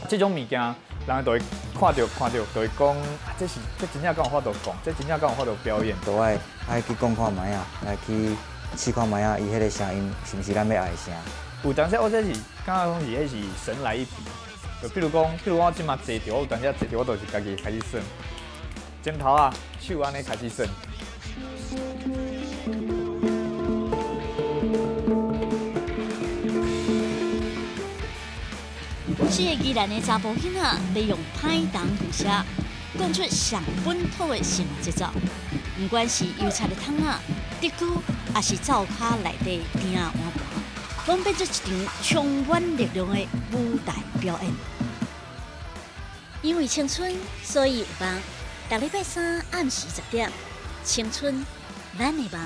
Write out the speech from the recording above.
這種物件，人就會看著看著，就會講，啊，這是這真正敢有法度講，這真正敢有法度表演。都愛愛去講看覓仔，來去試看覓仔，伊彼个聲音是毋是咱欲愛的聲。有當時我這是感覺講是彼是神來一筆，就比如講，比如講我這馬坐著，我有當時坐著，我就是家己開始算，枕頭仔，手按呢開始算。四个宜蘭的查埔囡仔利用歹銅故事，講出上本土的生活節奏。毋管是油漆的桶仔、竹篙，抑是灶跤內底鼎仔碗盤，攏變做一場充滿力量的舞台表演。因為青春，所以有夢。逐禮拜三暗時10點，青春，咱的夢。